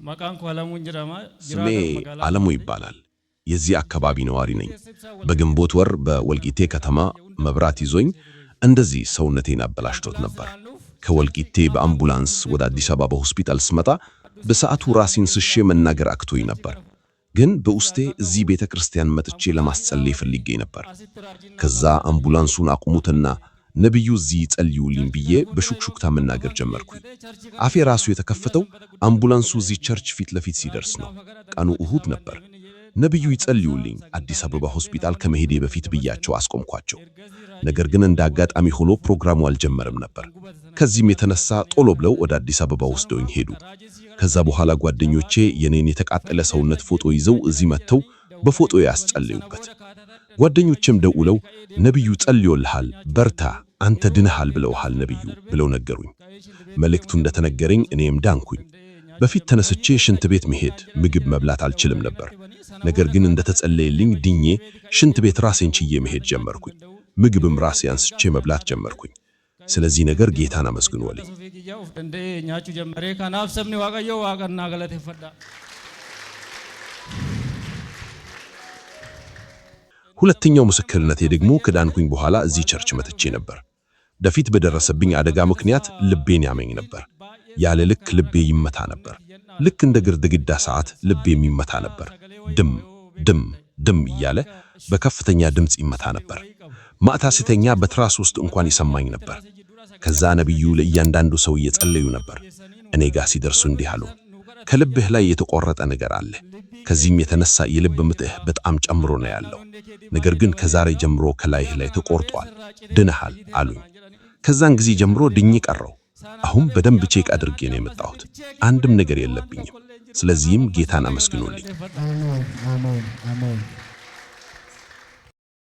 Maqaan koo Alamuun jedhama. ስሜ አለሙ ይባላል። የዚህ አካባቢ ነዋሪ ነኝ። በግንቦት ወር በወልቂጤ ከተማ መብራት ይዞኝ እንደዚህ ሰውነቴን አበላሽቶት ነበር። ከወልቂጤ በአምቡላንስ ወደ አዲስ አበባ ሆስፒታል ስመጣ በሰዓቱ ራሴን ስሼ መናገር አቅቶኝ ነበር። ግን በውስጤ እዚህ ቤተ ክርስቲያን መጥቼ ለማስጸለይ ፈልጌ ነበር። ከዛ አምቡላንሱን አቁሙትና ነቢዩ እዚህ ይጸልዩልኝ ብዬ በሹክሹክታ መናገር ጀመርኩኝ። አፌ ራሱ የተከፈተው አምቡላንሱ እዚህ church ፊት ለፊት ሲደርስ ነው። ቀኑ እሁድ ነበር። ነቢዩ ይጸልዩልኝ አዲስ አበባ ሆስፒታል ከመሄዴ በፊት ብያቸው አስቆምኳቸው። ነገር ግን እንደ አጋጣሚ ሆኖ ፕሮግራሙ አልጀመረም ነበር። ከዚህም የተነሳ ቶሎ ብለው ወደ አዲስ አበባ ወስደውኝ ሄዱ። ከዛ በኋላ ጓደኞቼ የኔን የተቃጠለ ሰውነት ፎቶ ይዘው እዚህ መጥተው በፎቶ ያስጸልዩበት። ጓደኞቼም ደውለው ነቢዩ ጸልዮልሃል፣ በርታ፣ አንተ ድነሃል ብለውሃል ነቢዩ ብለው ነገሩኝ። መልእክቱ እንደተነገረኝ እኔም ዳንኩኝ። በፊት ተነስቼ ሽንት ቤት መሄድ፣ ምግብ መብላት አልችልም ነበር። ነገር ግን እንደተጸለየልኝ ድኜ ሽንት ቤት ራሴን ችዬ መሄድ ጀመርኩኝ። ምግብም ራሴ አንስቼ መብላት ጀመርኩኝ። ስለዚህ ነገር ጌታን አመስግኑልኝ። Of danda'ee nyaachuu ጀመረ. Kanaaf sabni Waaqayyoo Waaqa naa galateeffadha. ሁለተኛው ምስክርነቴ ደግሞ ከዳንኩኝ በኋላ እዚህ church መጥቼ ነበር። በፊት በደረሰብኝ አደጋ ምክንያት ልቤን ያመኝ ነበር። ያለ ልክ ልቤ ይመታ ነበር። ልክ እንደ ግድግዳ ሰዓት ልቤ የሚመታ ነበር። ድም ድም ድም እያለ በከፍተኛ ድምፅ ይመታ ነበር። ማታ ስተኛ በትራስ ውስጥ እንኳን ይሰማኝ ነበር። ከዛ ነቢዩ ለእያንዳንዱ ሰው እየጸለዩ ነበር። እኔ ጋር ሲደርሱ እንዲህ አሉ፣ ከልብህ ላይ የተቆረጠ ነገር አለ። ከዚህም የተነሳ የልብ ምትህ በጣም ጨምሮ ነው ያለው። ነገር ግን ከዛሬ ጀምሮ ከላይህ ላይ ተቆርጧል፣ ድነሃል አሉኝ። ከዛን ጊዜ ጀምሮ ድኜ ቀረሁ። አሁን በደንብ check አድርጌ ነው የመጣሁት። አንድም ነገር የለብኝም። ስለዚህም ጌታን አመስግኑልኝ። አሜን፣ አሜን፣ አሜን።